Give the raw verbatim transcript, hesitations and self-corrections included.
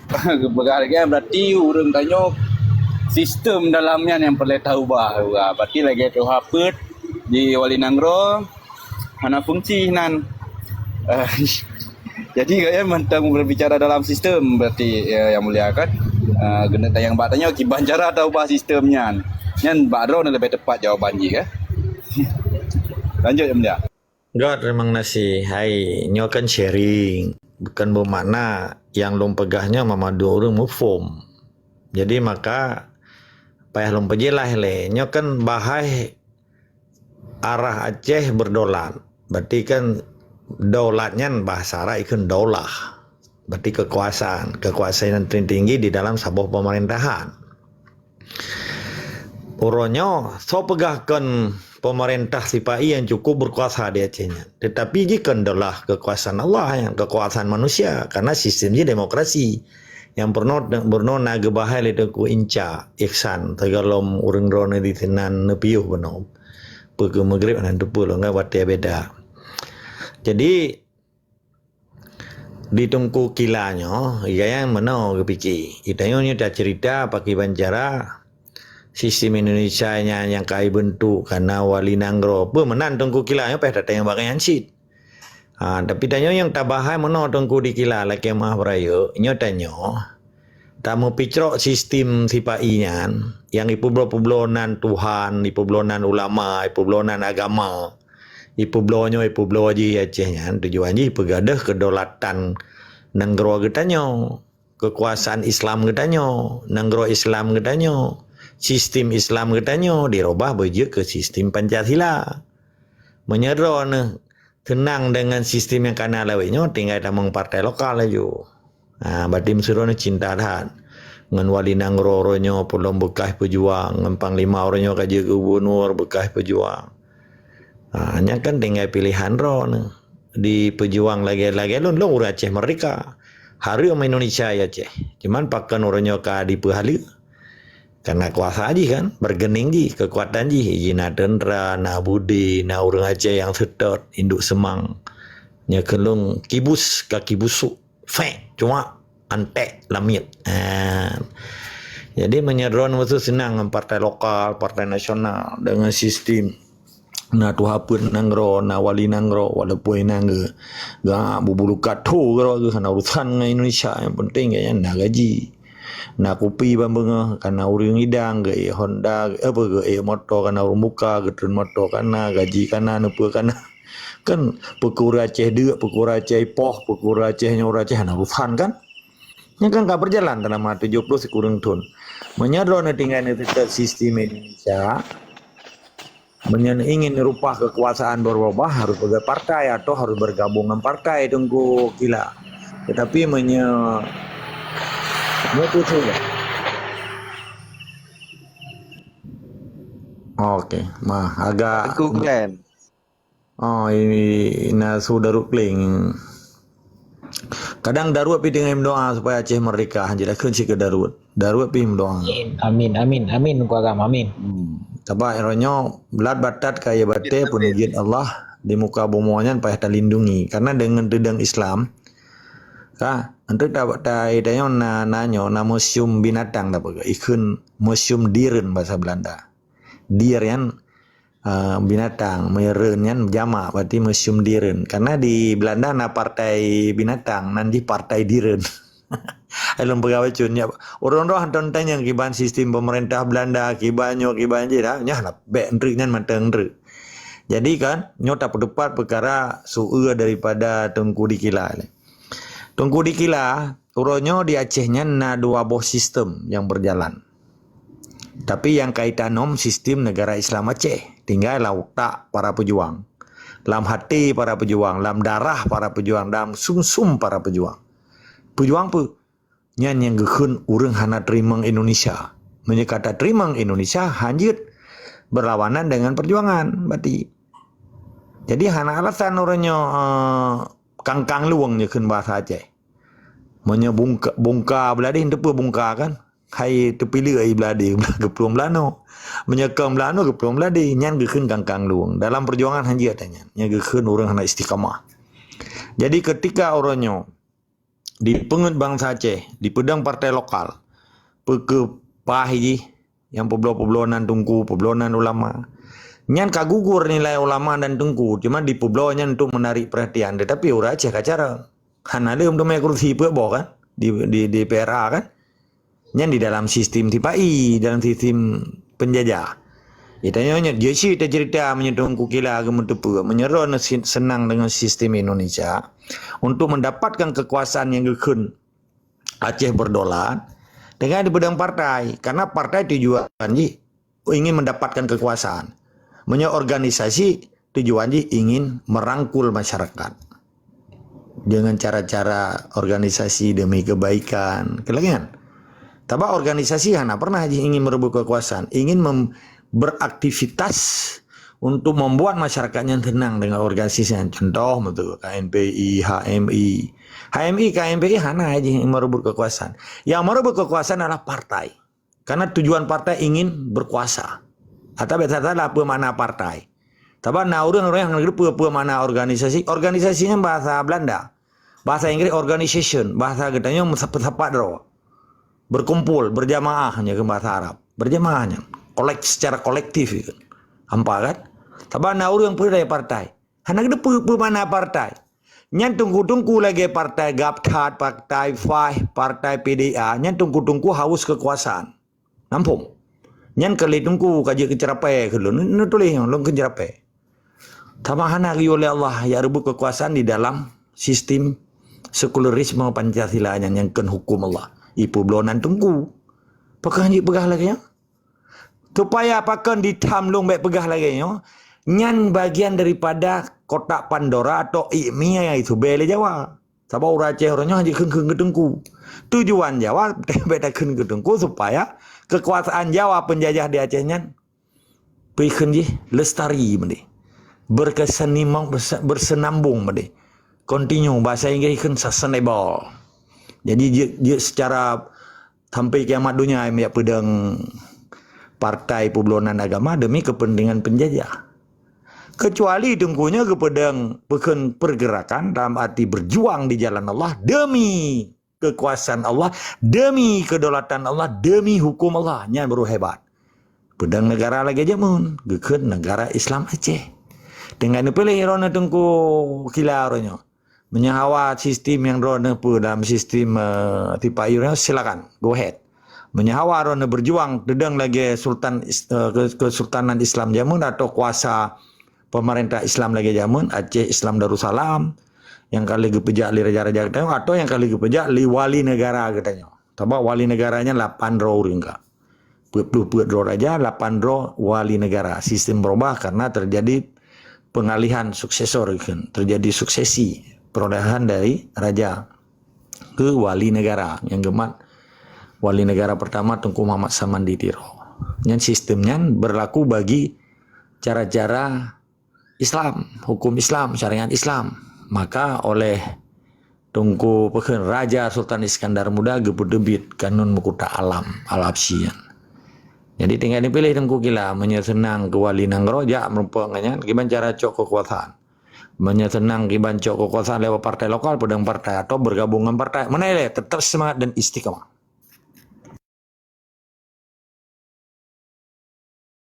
Peugah lagèe berarti ureueng tanyoe sistem dalam nyan nyang peureulèe taubah. Berarti lagèe tuha peuet di Wali Nanggroe hana fungsi nan. Eh, jadi gobnyan mantong berbicara dalam sistem berarti, ya, Yang Mulia kan. Eh, keuneuk tanyong bak tanyoe kiban cara taubah sistem nyan. Nyan bak droeneuh leubeh teupat jawaban jih, eh. Lanjut, Yang Mulia. Enggak, terima kasih. Hai, nyoe kan sharing. Bukan bermakna nyang lôn peugah nyoe mandum ureueng muphom. Jadi maka payah lôn peujeulaih lé. Nyoe kan bahai arah Aceh berdaulat. Berarti kan daulat nyan bahasa Arab ikheun daulah. Berarti kekuasaan. Kekuasaan yang tertinggi di dalam saboh pemerintahan. Uroe nyoe, soe peugah kon pemerintah sipa-i nyang cukup berkuasa di Aceh nyan. Tetapi jih kon daulah kekuasaan Allah nyan, kekuasaan manusia. Karena sistem jih demokrasi. Nyang peurunoe, peurunoe na geubahai lé Teungku Inca Ihsan, sigohlom ureueng droeneuh di sinan neupiôh bunoe. Peu keu Maghrib hana teupeu lôn, kan watèe beda. Jadi, di Teungku Kila nyoe, gaya meunoe geupike. Geutanyoe nyoe taceurita pakiban cara sistem Indonesia nyan nyang ka ibentuk, ka na wali nanggroe. Peue meunan Teungku Kila nyoe payah tatanyong bak gobnyan cit. Ha, tapi tanyoe nyang tabahai meunoe Teungku di Kila lakèe meu'ah beurayeuk, nyoe tanyoe tameupicrok sistem sipa-i nyan, nyang ipeubloe-peubloe nan Tuhan, ipeubloe nan ulama, ipeubloe nan agama, ipeubloe nyoe, ipeubloe jih Aceh nyan, tujuan jih peugadôh kedaulatan nanggroe geutanyoe, kekuasaan Islam geutanyoe, nanggroe Islam geutanyoe, sistem Islam geutanyoe dirubah beujeuet keu sistem Pancasila. Meunyoe droeneuh teunang deungon sistem nyang ka na lawét nyoe, tinggai tamong partai lokal laju. Ha, berarti meusidroe nyoe cinta that ngon wali nanggroe uroe nyoe, peulom beukah peujuang, ngon panglima uroe nyoe ka jeuet gubunur beukah peujuang. Ha, nyan kan tinggai pilehan droeneuh. Di peujuang lagèe-lagèe lôn, lôn ureueng Aceh Merdeka. Hareuem Indonesia i Aceh. Cuman pakon uroe nyoe ka dipeuhaleue. Karena kuasa jih kan, bargaining jih, kekuatan jih. Jih na teuntra, na budi, na ureueng Aceh nyang seutôt, induk seumang. Nyoe keu lôn kibus, kaki busuk, fèk, cuma antek lamiet. Ha. Jadi meunyoe droeneuh meusu seunang ngon partai lokal, partai nasional, deungon sistem na tuha peuet nanggroe, na wali nanggroe, walaupun inan geu-, geuangkat bubulukat tho keudroe geuh, hana urusan ngon Indonesia, nyang penting gobnyan na gaji. Na kupi ban beungoh, ka na ureueng idang, geuék Honda, geu-, apa, geuék moto, ka na ureueng buka, geutreun moto, ka na gaji, ka na neupeue, ka na. Kan peue keu ureueng Aceh deuk, peue keu ureueng Aceh poh, peue keu ureueng Aceh nyoe, ureueng Aceh hana urusan kan? Nyan kan ka beujalan teulama tujoh ploh sikureueng thon. Meunyoe droeneuh tinggai neuseutôt sistem Indonesia, meunyoe ingin rupah kekuasaan berubah, harus peugöt partai atau harus bergabung ngon partai Teungku Kila. Tetapi meunyoe, meunyoe tu saja. Oke, mah agak Teungku Glenn. Oh, ini na su daruet pleng. Kadang daruet pih teungoh meudoa supaya Aceh merdeka, hanjeuet takheun cit keu daruet. Daruet pih meudoa. Amin, amin, amin, amin, Teungku Agam, amin. Hmm. Sabab uroe nyoe blat batat kayèe batèe peuneuk jeuet Allah di muka bumoe nyan payah talindungi. Karena deungon teudong Islam, ka, enteuk ta-, ta-, tanyoe na, na nyoe, na museum binatang tapeugah. Ikheun museum dieren basa Belanda. Dier nyan, ah, binatang, meunyoe reuen nyan jamak, berarti museum dieren. Karena di Belanda na partai binatang, nan jih partai dieren. Hai lôn peugah bacut nyoe. Ureueng droe hantom tanyong kiban sistem pemerintah Belanda, kiban nyoe, kiban jih dah. Nyoe lah, bèk enteuk nyan mantong enteuk. Jadi kan, nyoe tapeuteupat peukara su-eu daripada Teungku Dikila. Teungku Dikila, uroe nyoe di Aceh nyan na dua boh sistem nyang beujalan. Tapi nyang ka itanom sistem negara Islam Aceh, tinggai lam utak para peujuang, lam haté para peujuang, lam darah para peujuang, lam sum-sum para peujuang. Peujuang peue? Nyan nyang geukheun ureueng hana teurimong Indonesia. Meunyoe ka tateurimong Indonesia, hanjeuet beurlawanan deungon peujuangan, berarti. Jadi hana alasan uroe nyoe, eh, kangkang luweueng nyoe kheun bahasa Aceh. Meunyoe bungka, bungka beuladeh, teupeue bungka kan? Hai teupileuk ai beuladeh, geuplueng beulanoe. Meunyoe kong beulanoe, geuplueng beuladeh. Nyan geukheun kangkang luweueng. Dalam peujuangan hanjeuet ata nyan. Nyan geukheun ureueng hana istiqamah. Jadi keutika uroe nyoe, dipeungeut bansa Aceh, dipeudong partai lokal, peu kheueh paih jih nyang peubloe-peubloe nan teungku, peubloe nan ulama. Nyan ka gugur nilai ulama dan teungku, cuma dipeubloe nyan untuk menarik perhatian, tetapi ureuëng Aceh ka carông. Hana lé teumé kursi peuet boh kan di, di, di P R A kan. Nyan di dalam sistem tipai, dalam sistem penjajah. Geutanyoe nyoe jeuet cit taceurita meunyoe Teungku Kila geumeuteupeue, meunyoe droeneuh si-, seunang deungon sistem Indonesia, untuk mendapatkan kekuasaan nyang geukheun Aceh berdaulat, dengan dipeudong partai, karena partai tujuan jih ingin mendapatkan kekuasaan. Meunyoe organisasi, tujuan jih ingin merangkul masyarakat dengan cara-cara organisasi demi kebaikan. Keulangian. Tapi organisasi hana pernah jih ingin merebut kekuasaan, ingin mem-, beraktivitas untuk membuat masyarakat nyan tenang dengan organisasi nyan. Contoh betul, K M P I, H M I. H M I, K M P I hana jih ingin merebut kekuasaan. Yang merebut kekuasaan adalah partai. Karena tujuan partai ingin berkuasa. Atau biasa salah apa makna partai. Tapi na ureuëng-ureuëng yang ngerti apa makna organisasi. Organisasi nyan bahasa Belanda. Bahasa Inggris organization, bahasa geutanyoe meusapat-sapat droe. Berkumpul, berjamaah nya ke bahasa Arab. Berjamaah nya. Kolek-, secara kolektif itu. Hampa kan? Tapi na ureuëng peudai partai. Hana geuteupeue peue makna partai. Nyan teungku-teungku lagée partai GAPTHAT, partai faih, partai P D A, nyan teungku-teungku haus kekuasaan. Nampung. Nyan kali teungku ka jeuet keu ceurapée keu lôn. Neutuléh nyoe, lôn keu ceurapée. Sama hana geuyue lé Allah ya rebut kekuasaan di dalam sistem sekularisme Pancasila nyan nyang kheun hukum Allah. Ipeubloe nan teungku. Pakon jeuet peugah lagée nyan? Supaya pakon di tham lôn bék peugah lagée nyoe, nyan bagian daripada kotak Pandora atau ikmia nyang isubé lé Jawa. Sabab ureuëng Aceh uroe nyoe jikheun-kheun keu teungku. Tujuan Jawa bék takheun keu teungku supaya kekuasaan Jawa penjajah di Aceh nyan peukheun jih lestari meudeh. Berkesenimong-, berse-, bersenambung meudeh. Continue, bahasa Inggris kheun sustainable. Jadi jeuet, jeuet secara sampai kiamat dunia, meujak peudong partai peubloe nan agama demi kepentingan penjajah. Kecuali teungku nyoe geupeudong peukheun pergerakan dalam arti berjuang di jalan Allah demi kekuasaan Allah, demi kedaulatan Allah, demi hukum Allah. Nyan baru hebat. Peudong negara lagée jameun, geukheun negara Islam Aceh. Tinggai neupiléh droeneuh teungku kila uroe nyoe. Meunyoe hawa sistem nyang droeneuh peue dalam sistem, eh, tipa iék nyoe, silakan, go ahead. Meunyoe hawa droeneuh berjuang teudong lagée sultan is-, eh, ke-, kesultanan Islam jameun atau kuasa pemerintah Islam lagée jameun, Aceh Islam Darussalam, nyang ka lheueh geupeujak lé raja-raja geutanyoe, atau nyang ka lheueh geupeujak lé wali negara geutanyoe. Sabab wali negara nyan lapan droe ureuëng ka. Peuet ploh peuet droe raja, lapan droe wali negara. Sistem berubah karena terjadi pengalihan suksesor, terjadi suksesi, peralihan dari raja ke wali negara nyang geumat wali negara pertama Teungku Muhammad Saman di Tiro. Nyan sistem nyan berlaku bagi cara-cara Islam, hukum Islam, syariat Islam. Maka oleh Teungku peukheun Raja Sultan Iskandar Muda geupeuteubiet kanun meukuta alam Al-Habsyi nyan. Jadi tinggai neupiléh Teungku kila, meunyoe seunang keu wali nanggroe jak meureumpok ngon nyan, kiban cara cok keukuasaan. Meunyoe seunang kiban cok keukuasaan lewat partai lokal, peudong partai atau bergabung ngon partai. Meunan ilée, tetap semangat dan istiqamah.